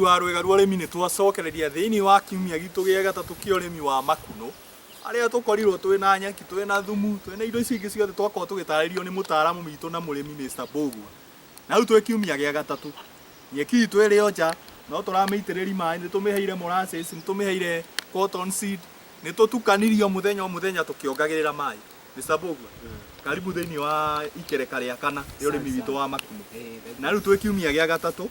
wa Rwĩga rwa Ũrĩmi, nĩ twacokereria thĩinĩ wa kiumia gitũ gĩa gatatũ kĩa ũrĩmi wa makunũ, harĩa tũkorirwo twĩna nyeki, twĩna thumu, twĩna indo icio ingĩ ciothe twakorwo tũgĩtarĩrio nĩ mũtaaramu witũ na mũrĩmi Mr. Mbũgua. Na rĩu twĩ kiumia gĩa gatatũ, nyeki itũ ĩrĩ o nja, no tũramĩitĩrĩri maĩ, nĩ tũmĩheire molasses, nĩ tũmĩheire cotton seed, nĩ tũtukanirie o mũthenya o mũthenya tũkĩongagĩrĩra maĩ. Mr. Mbũgua, karibu thĩinĩ wa ikereka rĩa kana rĩa ũrĩmi witũ wa makunũ. Na rĩu twĩ kiumia gĩa gatatũ,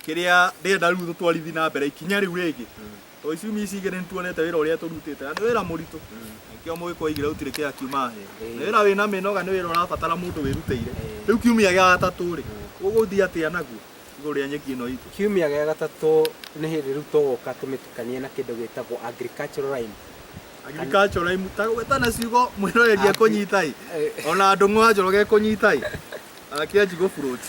kĩrĩa ndĩrenda rĩu tũtwarithi na mbere ikinya rĩu rĩngĩ. Tondũ ciumia ici igĩrĩ nĩtuonete wĩra ũrĩa tũrutĩte, na nĩ wĩra mũritũ. Nĩkĩo mũgĩkũyũ oigire gũtirĩ kĩea kiumaga hĩa. Nĩ wĩra wĩna mĩnoga, nĩ wĩra ũrabatara mũndũ wĩrutĩire. Rĩu kiumia gĩa gatatũ rĩ, ũgũthiĩ atĩa naguo igũrũ rĩa nyeki ĩno itũ? Kiumia gĩa gatatũ nĩ hĩndĩ rĩu tũgũka tũmĩtukanie na kĩndũ gĩtagwo agricultural lime. Agricultural lime, ta gweta na ciugo mwĩroreri ekũnyita ĩ, ona Ndũng'ũ wa Njoroge ekũnyita ĩ, akĩanji gũ float.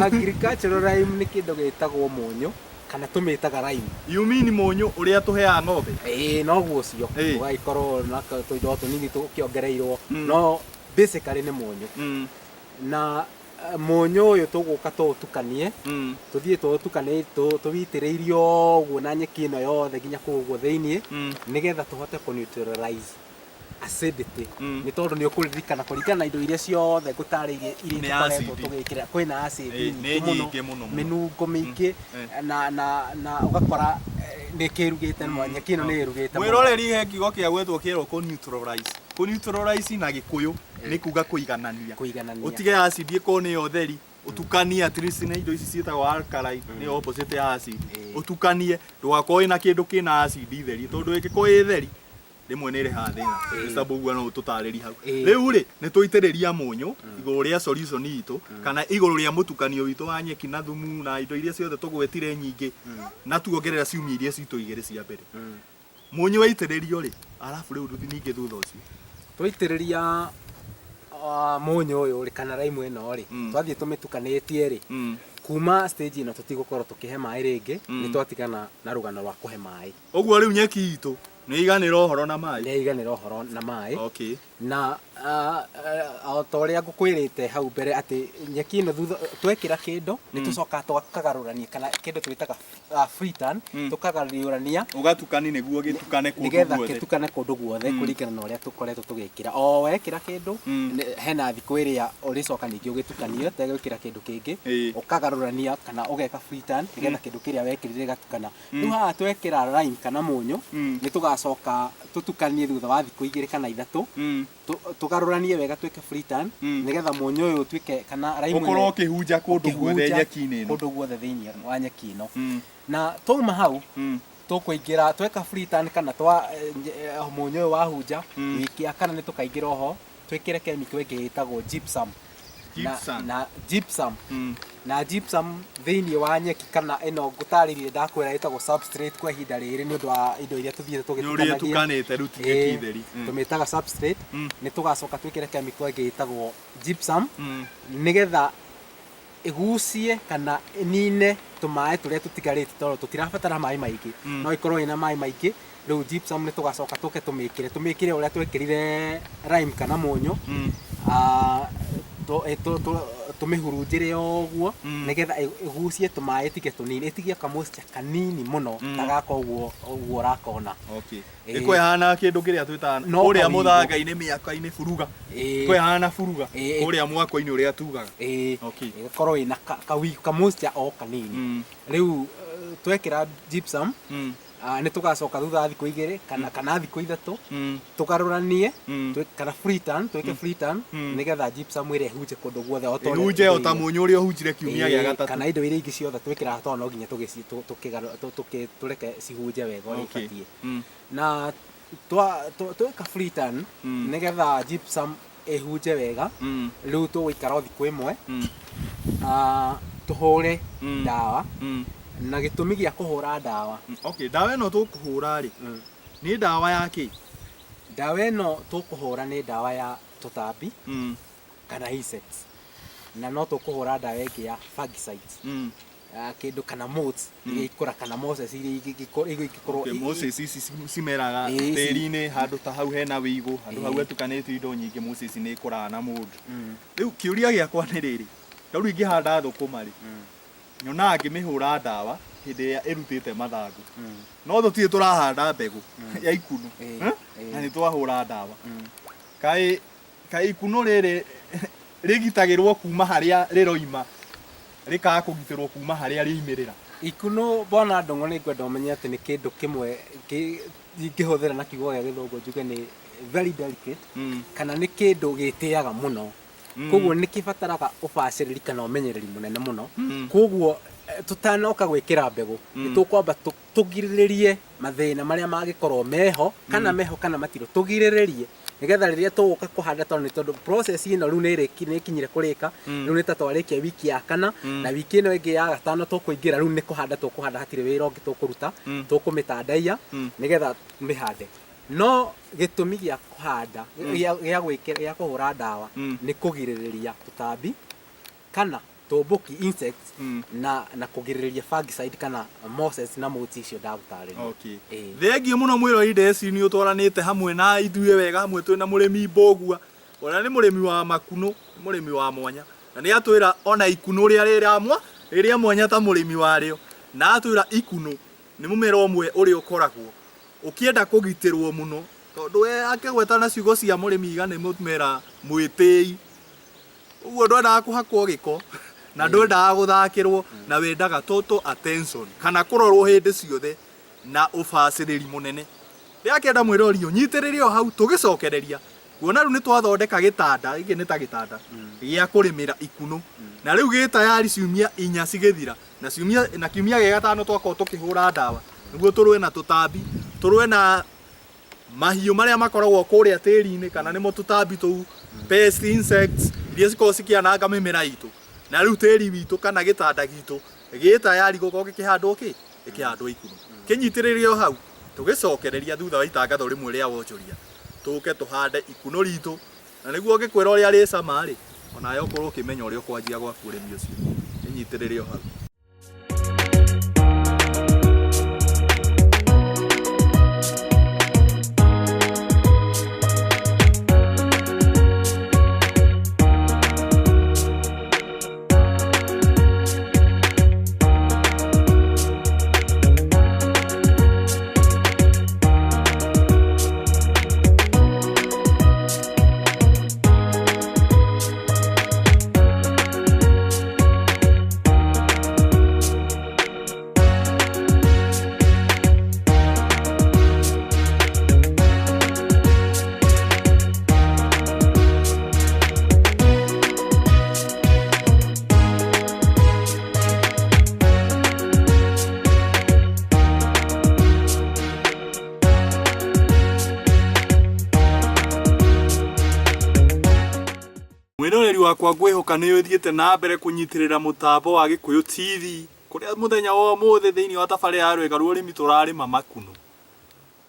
Agricultural lime nĩ kĩndũ gĩtagwo mũnyũ kana tũmĩtaga lime. You mean mũnyũ ũrĩa tũheaga ng'ombe? Ĩĩ noguo ũcio, ũgagĩkorwo na tũindo tũnini tũkĩongereirwo, no basically nĩ mũnyũ. Na mũnyũ ũyũ tũgũka tũũtukanie, tũthiĩ tũũtukanĩtie tũwitĩrĩirie ũguo na nyeki ĩno yothe nginya kũu ũguo thĩiniĩ, nĩgetha tũhote kũ neutralize acidity. Nĩ tondũ nĩ ũkũririkana kũringana na indo iria ciothe ngũtarĩirie iria Nĩ tũkoretwo acid. tũgĩkĩra, kwĩna acid Ĩĩ, nyingĩ nĩ mũno, nyingĩ mũno mũno. mĩnungo mĩingĩ na na na ũgakora nĩ kĩrugĩte mm. nyeki ĩno nĩ ĩrugĩte mũno. Mwĩroreri he kiugo kĩa gwetwo kĩerwo kũ neutralize. Kũ neutralize na Gĩkũyũ nĩ kuga kũiganania. Kũiganania. Ũtige acid ĩkorwo nĩyo theri, ũtukanie at least na indo ici ciĩtagwo alkaline, nĩyo opposite ya acid. Ũtukanie ndũgakorwo wĩna kĩndũ kĩna acid theri tondũ ĩngĩkorwo ĩ theri rĩmwe nĩ ĩrehaga thĩna. Mr. Mbũgua no ũtũtarĩrie hau. Rĩu rĩ, nĩ twaitĩrĩria mũnyũ igũrũ rĩa solution itũ kana igũrũ rĩa mũtukanio witũ wa nyeki na thumu na indo iria ciothe tũgwetire nyingĩ na tuongerera ciumia iria citũ igĩrĩ cia mbere. Mũnyũ waitĩrĩrio rĩ, arabu rĩu ningĩ thutha ũcio. Twaitĩrĩria mũnyũ ũyũ rĩ kana lime ĩno rĩ, twathiĩ tũmĩtukanĩtie rĩ, kuma stage ĩno tũtigũkorwo tũkĩhe maĩ rĩngĩ, nĩ twatigana na rũgano rwa kũhe maĩ. Ũguo rĩu nyeki itũ nĩ ĩiganĩra ũhoro na maĩ. Nĩ ĩiganĩra ũhoro na maĩ. Okay. Na o ta ũrĩa ngũkwĩrĩte hau mbere atĩ nyeki ĩno thutha twekĩra kĩndũ nĩ tũcokaga tũkagarũrania kana kĩndũ twĩtaga free turn, tũkagarũrania Ũgatukani nĩguo gĩtukane kũndũ nĩgetha guothe. gĩtukane kũndũ guothe kũringana na ũrĩa tũkoretwo tũgĩkĩra. O wekĩra kĩndũ hena thikũ ĩrĩa ũrĩcoka ningĩ ũgĩtukanie ũtegwĩkĩra kĩndũ kĩngĩ, ũkagarũrania kana ũgeka free turn nĩgetha kĩndũ kĩrĩa wekĩrire gĩgatukana. Rĩu haha twekĩra lime kana mũnyũ, nĩ tũgacoka tũtukanie thutha wa thikũ igĩrĩ kana ithatũ, tũgarũranie wega twĩke free turn, nĩgetha mũnyũ ũyũ ũtuĩke kana lime ĩno Ũkorwo ũkĩhunja kũndũ guothe ũkĩhunja nyeki-inĩ ĩno. kũndũ guothe thĩinĩ wa nyeki ĩno. Na twauma hau, tũkũingĩra tweka free turn kana twa mũnyũ ũyũ wahunja, wiki ya kana nĩ tũkaingĩra oho twĩkĩre chemical ĩngĩ ĩtagwo gypsum. Gypsum. Na, na gypsum. Na gypsum thĩinĩ wa nyeki kana ĩno ngũtarĩirie ndakwĩra ĩtagwo substrate kwa ihinda rĩrĩ nĩ ũndũ wa indo iria tũthiĩte Nĩ ũrĩa tũgĩtukanagia. ĩtukanĩte rĩu ti nyeki theri. Tũmĩtaga substrate. Nĩ tũgacoka twĩkĩre chemical ĩngĩ ĩtagwo gypsum nĩgetha ĩgucie kana ĩnine tũmaĩ tũrĩa tũtigarĩte tondũ tũtirabatara maĩ maingĩ. No ĩkorwo ĩna maĩ maingĩ, rĩu gypsum nĩ tũgacoka tũke tũmĩkĩre, tũmĩkĩre ũrĩa twekĩrire lime kana mũnyũ, tũmĩhurunjĩre o ũguo nĩgetha ĩgucie tũmaĩ ĩtige tũnini, ĩtigie ka moisture kanini mũno ta gaka ũguo ũguo ũrakona. Okay. Ĩkoragwo ĩhana kĩndũ kĩrĩa twĩtaga No kũrĩa kawĩgũ. mũthanga-inĩ mĩaka-inĩ buruga. Ĩkoragwo ĩhana buruga kũrĩa mwako-inĩ ũrĩa tugaga. Okay. Ĩgakorwo ĩna ka moisture o kanini. Rĩu twekĩra gypsum nĩ tũgacoka thutha wa thikũ igĩrĩ kana kana thikũ ithatũ tũgarũranie kana free turn, twĩke free turn nĩgetha gypsum ĩrĩa ĩhunje kũndũ guothe o ta ũrĩa Ĩhunje o indo ta iria- mũnyũ ũrĩa ũhunjire kiumia gĩa gatatũ. Kana indo iria ingĩ ciothe twĩkĩraga tondũ no nginya tũreke cihunje wega ũrĩa ibatiĩ. Na tweka free turn nĩgetha gypsum ĩhunje wega, rĩu tũgũikara o thikũ ĩmwe tũhũre ndawa. Na gĩtũmi gĩa kũhũra ndawa. Okay, ndawa ĩno tũkũhũra rĩ, nĩ ndawa ya kĩ? Ndawa ĩno tũkũhũra nĩ ndawa ya tũtambi kana insects. Na no tũkũhũra ndawa ĩngĩ ya fungicides. Kĩndũ kana moths iria ikũra kana mosses iria ingĩkorwo Okay, mosses ici cimeraga tĩri-inĩ handũ ta hau hena wĩigũ, handũ hau hatukanĩtio indo nyingĩ, mosses nĩ ikũraga na mũndũ. Rĩu kĩũria gĩakwa nĩ rĩrĩ, ta rĩu ingĩhanda thũkũma rĩ, Nyonaga ngĩmĩhũra ndawa hĩndĩ ĩrĩa ĩrutĩte mathangũ. No tũtirĩ tũrahanda mbegũ ya ikuno. Na nĩ twahũra ndawa. Kaĩ kaĩ ikuno rĩrĩ rĩgitagĩrwo kuma harĩa rĩroima rĩkaga kũgitĩrwo kuma harĩa rĩaimĩrĩra? Ikuno bwana Ndung'u nĩ ngwenda ũmenye atĩ nĩ kĩndũ kĩmwe ingĩhũthĩra na kiugo gĩa gĩthũngũ njuge nĩ very delicate kana nĩ kĩndũ gĩtĩaga mũno. Koguo nĩ kĩbataraga ũbacĩrĩri kana ũmenyereri mũnene mũno. Koguo tũtanoka gwĩkĩra mbegũ nĩ tũkwamba tũgirĩrĩrie mathĩna marĩa mangĩkorwo meho kana meho kana matirĩ, tũgirĩrĩrie nĩgetha rĩrĩa tũgũka kũhanda, tondũ nĩ tondũ process ĩno rĩu nĩ ĩkinyire kũrĩka. Rĩu nĩ ta twarĩkia wiki ya kana na wiki ĩno ĩngĩ ya gatano tũkũingĩra rĩu nĩ kũhanda tũkũhanda, hatirĩ wĩra ũngĩ tũkũruta, tũkũmĩtandaiya nĩgetha mĩhande. No gĩtũmi gĩa kũhanda gĩa gwĩkĩra gĩa kũhũra ndawa nĩ kũgirĩrĩria tũtambi kana tũmbũki, insects, na kũgirĩrĩria fungicide kana mosses na moths icio ndagũtarĩria. Okay. Thengiũ mũno mwĩroreri Ndeci, nĩ ũtwaranĩte hamwe na ithuĩ wega hamwe twĩna mũrĩmi Mbũgua, ũrĩa nĩ mũrĩmi wa makunũ, nĩ mũrĩmi wa mwanya. Na nĩ atwĩra ona ikunũ ũrĩa rĩramwa rĩrĩa mwanya ta mũrĩmi warĩo. Na atwĩra ikunũ nĩ mũmera ũmwe ũrĩa ũkoragwo ũkĩenda kũgitĩrwo mũno, tondũ we akĩgweta na ciugo cia mũrĩmi iga nĩ mũmera mwĩtĩi. Ũguo ndwendaga kũhakwo gĩko na ndwendaga gũthakĩrwo na wendaga total attention kana kũrorwo hĩndĩ ciothe na ũbacĩrĩri mũnene. Ndĩrakĩenda mwĩrori ũnyitĩrĩre o hau tũgĩcokereria kuona rĩu nĩ twathondeka gĩtanda gĩkĩ nĩ ta gĩtanda gĩa kũrĩmĩra ikunũ na rĩu gĩ tayari ciumia 4 cigĩthira na ciumia na kiumia gĩa gatano twakorwo tũkĩhũra ndawa nĩguo tũrũe na tũtambi, tũrũe na mahiũ marĩa makoragwo kũrĩa tĩri-inĩ kana nĩmo tũtambi tũu, pest insects iria cikoragwo cikĩananga mĩmera itũ. Na rĩu tĩri witũ kana gĩtanda gitũ gĩ tayari gũkorwo gĩkĩhandwo kĩ? Gĩkĩhandwo ikunũ. Kĩnyitĩrĩre o hau tũgĩcokereria thutha wa itangatho rĩmwe rĩa wonjoria tũke tũhande ikunũ ritũ na nĩguo ngĩkwĩra ũrĩa rĩ cama rĩ, onawe ũkorwo ũkĩmenya ũrĩa ũkwanjia gwaku ũrĩmi ũcio. Kĩnyitĩrĩre o hau. Mwĩroreri wakwa, ngwĩhoka nĩ ũthiĩte na mbere kũnyitĩrĩra mũtambo wa Gĩkũyũ TV kũrĩa mũthenya wa ũmũthĩ thĩinĩ wa tabarĩra ya Rwĩga rwa Ũrĩmi tũrarĩma makunũ.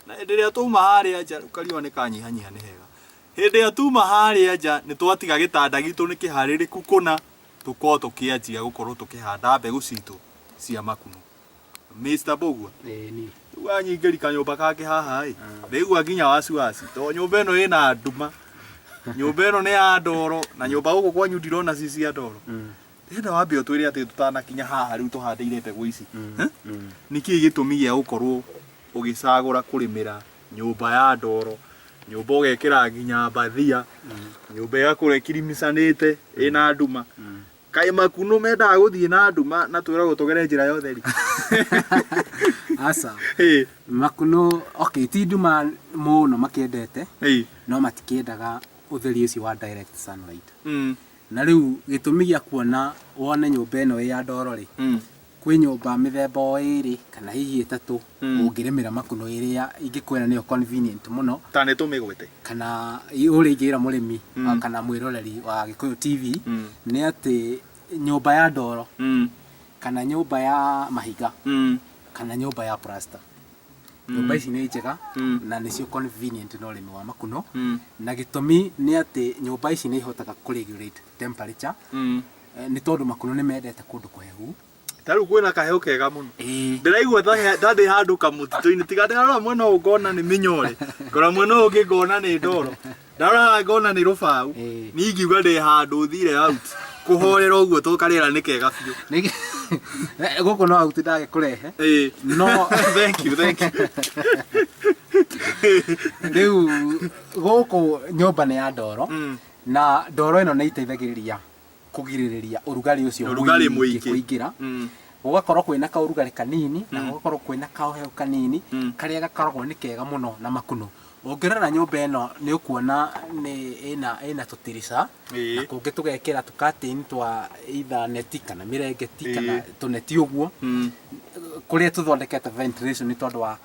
Na hĩndĩ ĩrĩa twauma harĩa nja, rĩu kariũa nĩ kanyihanyiha nĩ hega. Hĩndĩ ĩrĩa tuma harĩa nja nĩ twatiga gĩtanda gitũ nĩ kĩharĩrĩku kũna, tũkorwo tũkĩanjia gũkorwo tũkĩhanda mbegũ citũ cia makunũ. Mr. Mbũgua, Ĩĩ. Rĩu anyingĩri kanyũmba kangĩ haha ĩ, ndĩraigua nginya wasiwasi tondũ nyũmba ĩno ĩna nduma, nyũmba ĩno nĩ ya ndoro na nyũmba gũkũ kwanyu ndirona ci cia ndoro. Ndĩrenda wambe ũtwĩre atĩ tũtanakinya haha rĩu tũhandĩire mbegũ ici, nĩkĩĩ gĩtũmi gĩa gũkorwo ũgĩcagũra kũrĩmĩra nyũmba ya ndoro, nyũmba ũgekĩra nginya mbathia, nyũmba ĩgakorwo ĩkirimicanĩte ĩna nduma? Kaĩ makunũ mendaga gũthiĩ na nduma na twĩragwo tũgere njĩra ya ũtheri? Aca. Makunũ, okay, ti nduma mũno makĩendete, no matikĩendaga ũtheri ũcio wa direct sunlight. Na rĩu gĩtũmi gĩa kuona wone nyũmba ĩno ĩ ya ndoro rĩ, kwĩ nyũmba mĩthemba o ĩrĩ kana hihi ĩtatũ ũngĩrĩmĩra makunũ ĩrĩa ingĩkwĩra nĩyo convenient mũno. Ta nĩ tũmĩgwete. Kana ũrĩa ingĩra mũrĩmi kana mwĩroreri wa Gĩkũyũ TV nĩ atĩ nyũmba ya ndoro kana nyũmba ya mahiga kana nyũmba ya plaster. Nyũmba ici nĩ njega na nĩcio convenient na ũrĩmi wa makunũ. Na gĩtũmi nĩ atĩ nyũmba ici nĩ ihotaga kũ regulate temperature nĩ tondũ makunũ nĩ mendete kũndũ kũhehu. Ta rĩu kwĩna kaheho kega mũno. Ndĩraigua ta ndĩ handũ kamũtitũ-inĩ, tiga ndĩrarora mwena ũyũ ngona nĩ mĩnyore, ngorora mwena ũyũ ũngĩ ngona nĩ ndoro, ndarora haha ngona nĩ rũbaũ. Niĩ ingiuga ndĩ handũ thire out kũhorera ũguo tondũ karĩera nĩ kega biũ. Gũkũ no auti ndagĩkũrehe. Ĩĩ. No Thank you, thank you. Rĩu gũkũ nyũmba nĩ ya ndoro. Na ndoro ĩno nĩ iteithagĩrĩria kũgirĩrĩria ũrugarĩ ũcio Ũrugarĩ mũingĩ. kũingĩra. Gũgakorwo kwĩna kaũrugarĩ kanini na gũgakorwo kwĩna kaũhehu kanini karĩa gakoragwo nĩ kega mũno na makunũ. Ũngĩrora nyũmba ĩno nĩ ũkuona nĩ ĩna tũtirica na kũngĩ tũgekĩra tũ curtain twa either neti kana mĩrengeti kana tũneti ũguo kũrĩa tũthondekete ventilation nĩ tondũ wa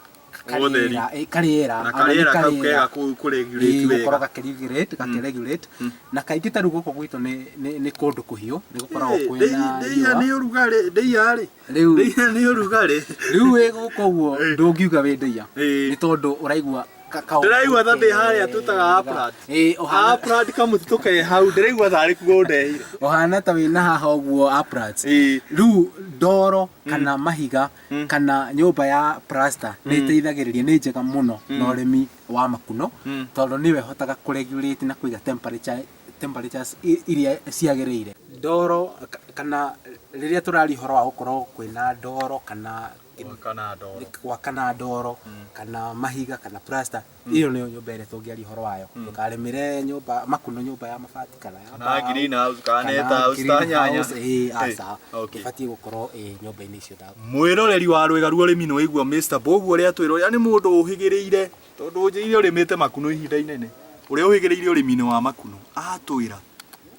Ũtheri. karĩera, karĩera, Na ona nĩ karĩera kau karĩera. kega kũ regulate Ĩĩ, gũkorwo wega. gakĩregulate gakĩregulate na kaingĩ ta rĩu gũkũ gwitũ nĩ nĩ kũndũ kũhiũ, nĩ gũkoragwo Ĩĩ, kwĩna ndĩia riũa. Nĩ ũrugarĩ, ndĩia rĩ. Rĩu Ndĩia nĩ ũrugarĩ. Rĩu wĩ gũkũ ũguo ndũngiuga wĩ ndĩia nĩ tondũ ũraigua Ndĩraigua ta ndĩ harĩa twĩtaga Upland. Ĩĩ, ũhana Upland kamũtitũ ke hau, ndĩraigua tarĩ kuo ũndehire. Ũhana ta wĩna haha ũguo Uplands. Rĩu ndoro kana mahiga kana nyũmba ya plaster nĩ ĩteithagĩrĩria, nĩ njega mũno na ũrĩmi wa makunũ tondũ nĩyo ĩhotaga kũ regulate na kũiga temperature, temperatures iria ciagĩrĩire. Ndoro kana rĩrĩa tũraria ũhoro wa gũkorwo kwĩna ndoro kana Gwaka na ndoro. Gwaka na ndoro kana mahiga kana plaster, ĩyo nĩyo nyũmba ĩrĩa tũngĩaria ũhoro wayo. Ndũkarĩmĩre nyũmba makunũ nyũmba ya mabati kana ya Kana mbaũ, greenhouse kana kana net house ta nyanya. Greenhouse, ĩĩ, aca. Okay. Ĩbatiĩ gũkorwo ĩ nyũmba-inĩ icio Mwĩroreri wa Rwĩga rwa Ũrĩmi nĩ waigua Mr. Mbũgua ũrĩa atwĩra, ũrĩa nĩ mũndũ ũhĩgĩrĩire, tondũ ũnjĩire ũrĩmĩte makunũ ihinda inene, ũrĩa ũhĩgĩrĩire ũrĩmi-inĩ wa makunũ, atwĩra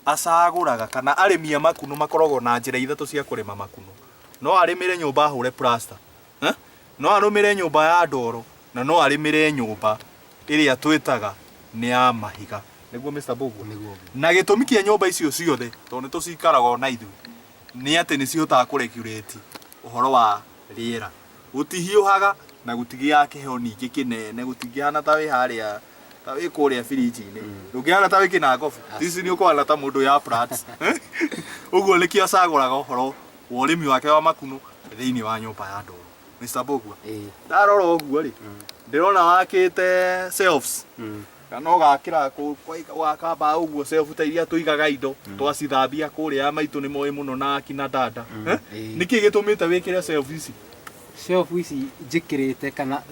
acagũraga kana arĩmi a makunũ makoragwo na njĩra ithatũ cia kũrĩma makunũ. No arĩmĩre nyũmba ahũre plaster, eh? No arũmĩre nyũmba ya ndoro na no arĩmĩre nyũmba ĩrĩa twĩtaga nĩ ya mahiga. Nĩguo Mr. Mbũgua? Nĩguo. Na gĩtũmi kĩa nyũmba icio ciothe, tondũ nĩ tũcikaraga ona ithuĩ, nĩ atĩ nĩ cihotaga kũ regulate ũhoro wa rĩera. Gũtihiũhaga na gũtigĩaga kĩheho ningĩ kĩnene, gũtingĩhana ta wĩ harĩa ta wĩ kũrĩa birinji-inĩ. Ndũngĩhana ta wĩ kĩnangobu. Ici nĩ ũkũhana ta mũndũ ya flats. Ũguo nĩkĩo acagũraga ũhoro wa ũrĩmi wake wa makunũ thĩinĩ wa nyũmba ya ndoro. Mr. Mbũgua, ndarora ũguo rĩ, ndĩrona wakĩte shelves kana ũgakĩra ũgaka mbaũ ũguo shelf ta iria tũigaga indo twacithambia kũrĩa maitũ nĩ moĩ mũno na akina dada. Eh? Nĩkĩ gĩtũmĩte wĩkĩre shelf ici? Shelf ici njĩkĩrĩte kana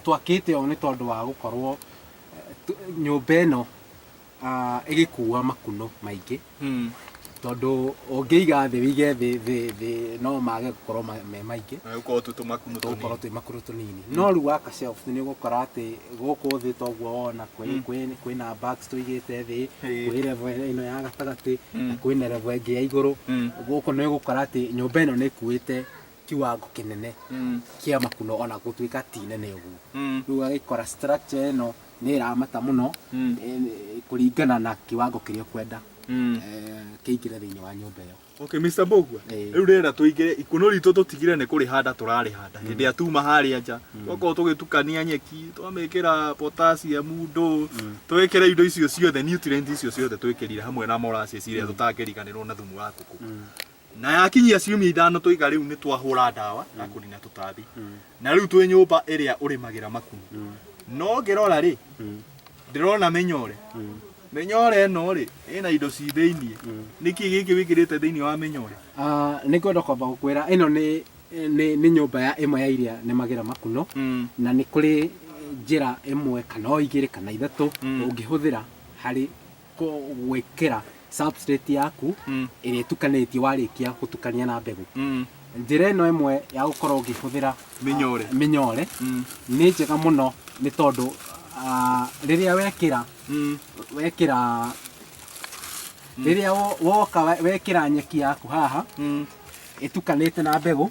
twakĩte ũũ nĩ tondũ wa gũkorwo nyũmba ĩno ĩgĩkua makunũ maingĩ tondũ ũngĩiga thĩ wĩige thĩ thĩ thĩ no mage gũkorwo me maingĩ. Na gũkorwo twĩ tũmakunũ tũgũkorwo tũnini. Twĩ makunũ tũnini, no rĩu waka shelf nĩ ũgũkora atĩ gũkũ thĩ toguo wona kwĩna bags tũigĩte thĩ, kwĩ level ĩno ya gatagatĩ na kwĩna level ĩngĩ ya igũrũ. Gũkũ nĩ ũgũkora atĩ nyũmba ĩno nĩ ĩkuĩte kiwango kĩnene kĩa makunũ ona gũtuĩka ti nene ũguo. Rĩu ũgagĩkora structure ĩno nĩ ĩramata mũno kũringana na kiwango kĩrĩa ũkwenda kĩingĩre thĩinĩ wa nyũmba ĩyo. Okay, Mr. Mbũgua, rĩu ndĩrenda tũingĩre ikuno ritũ tũtigire nĩ kũrĩhanda tũrarĩhanda. Hĩndĩ ĩrĩa tuma harĩa nja, twakorwo tũgĩtukania nyeki, twamĩkĩra potassium, ndũ, twekĩra indo icio ciothe, nutrient icio ciothe twĩkĩrire hamwe na molasses iria tũtangĩriganĩrwo na thumu wa ngũkũ. Na yakinyia ciumia ithano tũiga rĩu nĩ twahũra ndawa ya kũnina tũtambi. Na rĩu twĩ nyũmba ĩrĩa ũrĩmagĩra makunũ. No ngĩrora rĩ, ndĩrona mĩnyore. Mĩnyore ĩno rĩ, ĩna indo ci thĩiniĩ. Nĩkĩ gĩkĩ wĩkĩrĩte thĩiniĩ wa mĩnyore? Nĩ ngwenda kwamba gũkwĩra ĩno nĩ nyũmba ya ĩmwe ya iria nĩmagĩra makunũ na nĩ kũrĩ njĩra ĩmwe kana o igĩrĩ kana ithatũ ũngĩhũthĩra harĩ gwĩkĩra substrate yaku ĩrĩa ĩtukanĩtio warĩkia gũtukania na mbegũ. Njĩra ĩno ĩmwe ya gũkorwo ũngĩhũthĩra Mĩnyore. Mĩnyore nĩ njega mũno nĩ tondũ rĩrĩa wekĩra wekĩra rĩrĩa woka wekĩra nyeki yaku haha ĩtukanĩte na mbegũ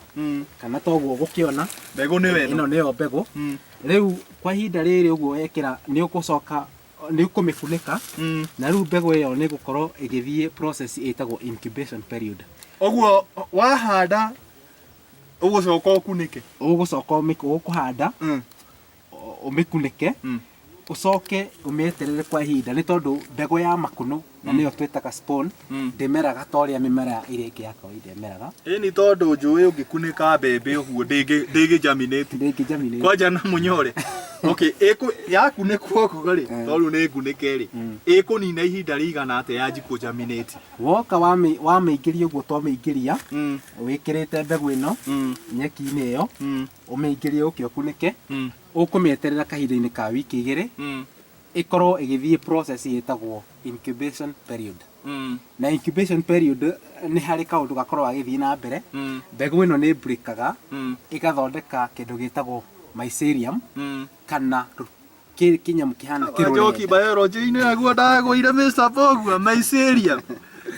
kana toguo ũgũkĩona. Mbegũ nĩyo ĩno. Ĩno nĩyo mbegũ. Rĩu kwa ihinda rĩrĩ ũguo wekĩra nĩ ũgũcoka nĩ ũkũmĩkunĩka na rĩu mbegũ ĩyo nĩ ĩgũkorwo ĩgĩthiĩ process ĩtagwo incubation period. Ũguo wahanda ũgũcoka ũkunĩke. Ũgũcoka ũkũhanda ũmĩkunĩke, ũcoke ũmĩeterere kwa ihinda nĩ tondũ mbegũ ya makunũ Na nĩyo twĩtaga spawn, ndĩmeraga ta ũrĩa mĩmera ĩrĩa ĩngĩ ya kawaida ĩmeraga. Ĩni tondũ njũĩ ũngĩkunĩka mbembe ũguo ndĩngĩ ndĩngĩ germinate. Ndĩngĩ germinate. Kwanja na mũnyore. Okay, ĩkũ yakunĩkwo ũguo rĩ, tondũ nĩ ngunĩke rĩ, ĩkũnina ihinda rĩigana atĩa yanji kũ germinate? Woka wamĩingĩria ũguo twamĩingĩria, wĩkĩrĩte mbegũ ĩno nyeki-inĩ ĩyo, ũmĩingĩrie ũke ũkunĩke, ũkũmĩeterera kahinda-inĩ ka wiki 2, ĩkorwo ĩgĩthiĩ process ĩtagwo incubation period. Na incubation period nĩ harĩ kaũndũ gakoragwo gagĩthiĩ na mbere. Mbegũ ĩno nĩ breakaga, ĩgathondeka kĩndũ gĩtagwo mycelium, kana kĩnyamũ kĩhana Njoki kĩrũrenda. Biology-inĩ naguo ndagũire Mr. Bogua mycelium.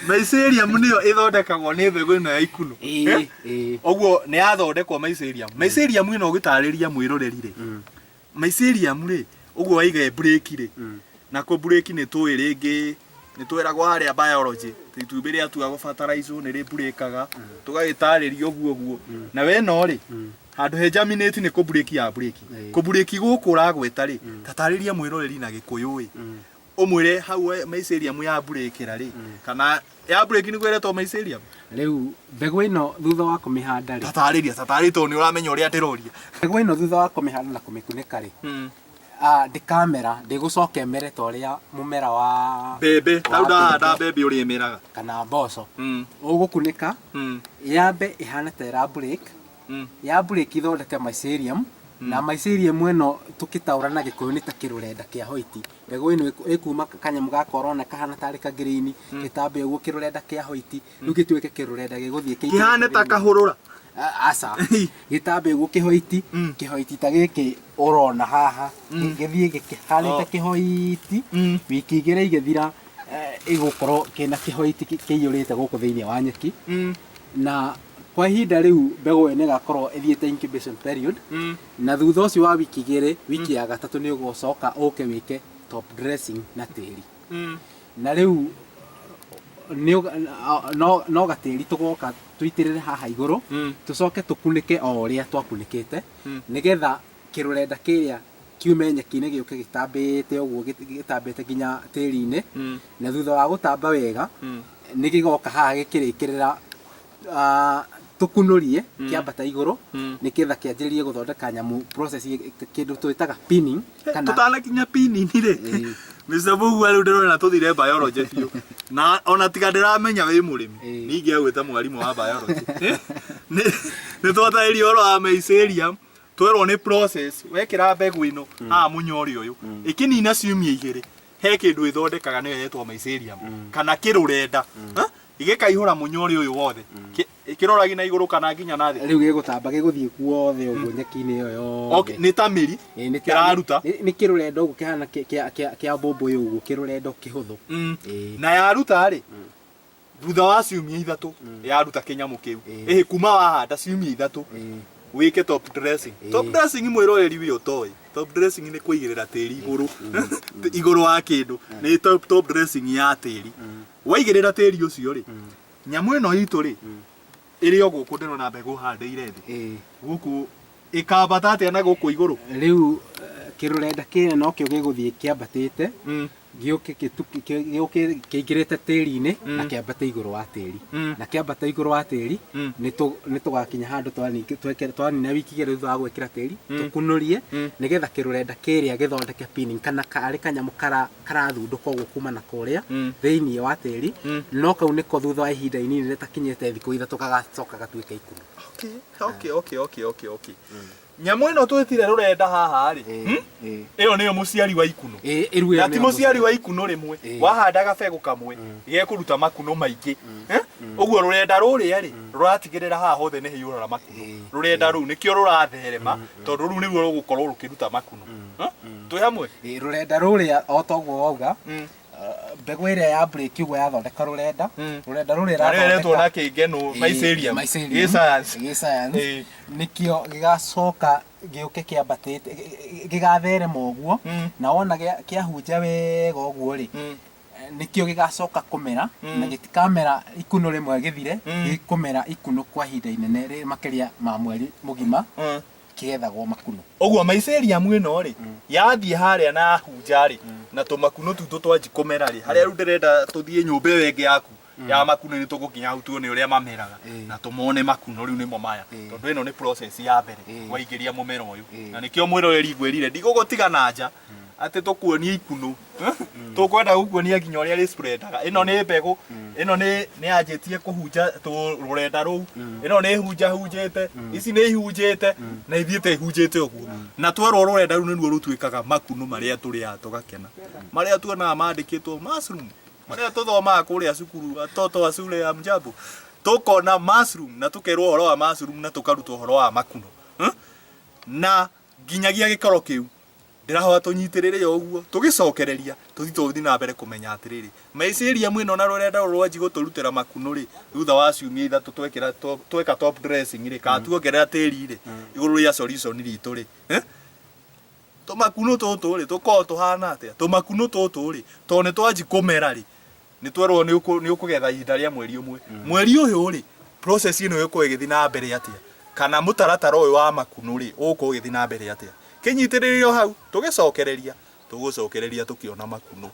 Mycelium nĩyo ĩthondekagwo nĩ mbegũ ĩno ya ikuno. Ĩĩ, ĩĩ. Ũguo nĩ yathondekwo mycelium. Mycelium ĩno ũgĩtarĩria mwĩroreri rĩ, mycelium rĩ, ũguo waiga ĩ break rĩ, na kũ break nĩ tũĩ rĩngĩ nĩ twĩragwo harĩa biology itumbĩ rĩatua gũbataraizwo nĩ rĩ breakaga, tũgagĩtarĩria ũguo ũguo. Na we no rĩ, handũ he germinate nĩ kũ break ya break. Kũ break gũkũ ũragweta rĩ, tatarĩria mwĩroreri na Gĩkũyũ ĩ, ũmwĩre hau mycelium ya breakĩra rĩ, kana ya break nĩguo ĩretwo mycelium. Rĩu mbegũ ĩno thutha wa kũmĩhanda rĩ, Tatarĩria, tatarĩria tondũ nĩ ũramenya ũrĩa ndĩroria. Mbegũ ĩno thutha wa kũmĩhanda na kũmĩkunĩka rĩ, ndĩkamera, ndĩgũcoka ĩmere ta ũrĩa mũmera wa mbembe, ta wa ndahanda mbembe mbembe ũrĩa ĩmeraga kana mboco. Ũgũkunĩka, yambe ĩhane ta ĩra break, ya break ithondeke mycelium, na mycelium ĩno tũkĩtaũra na Gĩkũyũ nĩ ta kĩrũrenda kĩa hoiti. Mbegũ ĩno ĩkuma kanyamũ gaka ũrona kahana tarĩ ka green, gĩtambe ũguo kĩrũrenda kĩa hoiti, rĩu gĩtuĩke kĩrũrenda gĩgũthiĩ kĩingĩrĩte Kĩhane ta thĩinĩ. kahũrũra. Aca, gĩtambe ũguo kĩhoiti, kĩhoiti ta gĩkĩ ũrona haha, gĩthiĩ gĩkĩhanĩte kĩhoiti, wiki 2 igĩthira, ĩgũkorwo kĩna kĩhoiti kĩiyũrĩte gũkũ thĩinĩ wa nyeki. Na kwa ihinda rĩu mbegũ ĩyo nĩ ĩgakorwo ĩthiĩte incubation period, na thutha ũcio wa wiki 2, wiki ya gatatũ nĩ ũgũcoka ũke wĩke top dressing na tĩri. Na rĩu no gatĩri tũgoka tũitĩrĩre haha igũrũ, tũcoke tũkunĩke o ũrĩa twakunĩkĩte, nĩgetha kĩrũrenda kĩrĩa kiume nyeki-inĩ gĩũke gĩtambĩte ũguo, gĩtambĩte nginya tĩri-inĩ. Na thutha wa gũtamba wega, nĩ gĩgoka haha gĩkĩrĩkĩrĩra, tũkunũrie kĩambata igũrũ, nĩgetha kĩanjĩrĩrie gũthondeka nyamũ process kĩndũ twĩtaga pinning kana Tũtanakinya pinning rĩ, Mr. Bugua, rĩu ndĩrona tũthire biology biũ, na ona tiga ndĩramenya wĩ mũrĩmi, ningĩ agwĩta mwarimũ wa biology. Nĩ twatarĩria ũhoro wa mycelium, twerwo nĩ process wekĩra mbegũ ĩno haha mũnyore ũyũ, ĩkĩnina ciumia 2 he kĩndũ ĩthondekaga, nĩyo yetwo mycelium kana kĩrũrenda. Ha? Gĩkaihũra mũnyore ũyũ wothe. Kĩroragi na igũrũ kana nginya na thĩ? Rĩu gĩgũtamba gĩgũthiĩ guothe ũguo nyeki-inĩ ĩyo yothe. Okay, nĩ ta mĩri kĩraruta. Nĩ kĩrũrenda ũguo kĩhana kĩa mbũmbũĩ ũguo, kĩrũrenda kĩhũthũ. Na yaruta rĩ, thutha wa ciumia 3 yaruta kĩnyamũ kĩu, ĩhĩ, kuma wahanda ciumia 3, wĩke top dressing. Top dressing, mwĩroreri wĩ ũtoĩ, top dressing nĩ kũigĩrĩra tĩri igũrũ, igũrũ wa kĩndũ, nĩ top dressing ya tĩri. Waigĩrĩra tĩri ũcio rĩ, nyamũ ĩno itũ rĩ, ĩrĩ o gũkũ ndĩrona mbegũ handĩire thĩ gũkũ, ĩkambata atĩa na gũkũ igũrũ? Rĩu kĩrũrenda kĩrĩa nokĩo gĩgũthiĩ kĩambatĩte, gĩũke gĩũke kĩingĩrĩte tĩri-inĩ na kĩambate igũrũ wa tĩri. Na kĩambata igũrũ wa tĩri, nĩ tũgakinya handũ twanina wiki 2 thutha wa gwĩkĩra tĩri, tũkunũrie nĩgetha kĩrũrenda kĩrĩa gĩthondeke pinning, kana karĩ kanyamũ karathundũka ũguo kuma na kũrĩa thĩinĩ wa tĩri. No kau nĩko thutha wa ihinda inini rĩtakinyĩte thikũ 3 gagacoka gatuĩke ikuno. Okay. Nyamũ ĩno twĩtire rũrenda haha rĩ, ĩyo nĩyo mũciari wa ikuno? Ĩĩ, rĩu ĩyo Na ti nĩyo mũciari wa ikuno rĩmwe. Wahanda gabegũ kamwe gekũruta makuno maingĩ. Ũguo rũrenda rũrĩa rĩ, rũratigĩrĩra haha hothe nĩ haiyũraga makuno. Rũrenda rũu nĩkĩo rũratherema, tondũ rũu nĩruo rũgũkorwo rũkĩruta makuno. Twĩ hamwe? Ĩĩ, rũrenda rũrĩa o toguo wauga, mbegũ ĩrĩa ya break ũguo yathondeka rũrenda, rũrenda rũrĩa Na nĩyo ĩretwo na ĩrathondeka kĩngenũ mycelium. Mycelium. Gĩ science. Gĩ science. Nĩkĩo gĩgacoka gĩũke kĩambatĩte, gĩgatherema ũguo, na wona kĩahunja wega ũguo rĩ, nĩkĩo gĩgacoka kũmera, na gĩtikamera ikuno rĩmwe gĩthire, gĩkũmera ikuno kwa ihinda inene makĩria ma mweri mũgima, kĩgethagwo makuno. Ũguo mycelium ĩno rĩ, yathiĩ harĩa na yahunja rĩ, Na tũmakunũ tutũ twanji kũmera rĩ, harĩa rĩu ndĩrenda tũthiĩ nyũmba ĩyo ĩngĩ yaku ya makunũ nĩ tũgũkinya hau tuone ũrĩa mameraga na tũmone makunũ rĩu nĩmo maya, tondũ ĩno nĩ process ya mbere waingĩria mũmera ũyũ. Na nĩkĩo mwĩroreri ngwĩrire ndigũgũtiga na nja atĩ tũkuonie ikunũ, tũkwenda gũkuonia nginya ũrĩa rĩ spreadaga. Ĩno nĩ mbegũ, ĩno nĩ nĩ yanjĩtie kũhunja rũrenda rũu, ĩno nĩ hunjahunjĩte, ici nĩ ihunjĩte na ithiĩte ihunjĩte ũguo, na twerwo rũrenda rũu nĩruo rũtuĩkaga makunũ marĩa tũrĩaga tũgakena, marĩa tuonaga mandĩkĩtwo mushroom, marĩa tũthomaga kũrĩa cukuru, watoto wa shule ya mjambo, tũkona mushroom na tũkerwo ũhoro wa mushroom na tũkarutwo ũhoro wa makunũ. Na nginyagia gĩkoro kĩu ndĩrahoya tũnyitĩrĩre o ũguo tũgĩcokereria tũthiĩ tũthiĩ na mbere kũmenya atĩrĩrĩ, mycelium ĩno na rũrenda rũrũ rwanji gũtũrutĩra makunũ rĩ, thutha wa ciumia 3 twekĩra tweka top dressing rĩ, kana tuongerera tĩri rĩ igũrũ rĩa solution ritũ rĩ, tũmakunũ tũtũ rĩ tũkoragwo tũhana atĩa? Tũmakunũ tũtũ rĩ, tondũ nĩ twanji kũmera rĩ, nĩ twerwo nĩ ũkũgetha ihinda rĩa mweri ũmwe. Mweri ũyũ rĩ, process ĩno ĩgũkorwo ĩgĩthiĩ na mbere atĩa? Kana mũtaratara ũyũ wa makunũ rĩ, ũgũkorwo ũgĩthiĩ na mbere atĩa? Kĩnyitĩrĩre o hau, tũgĩcokereria, tũgũcokereria tũkĩona makunũ.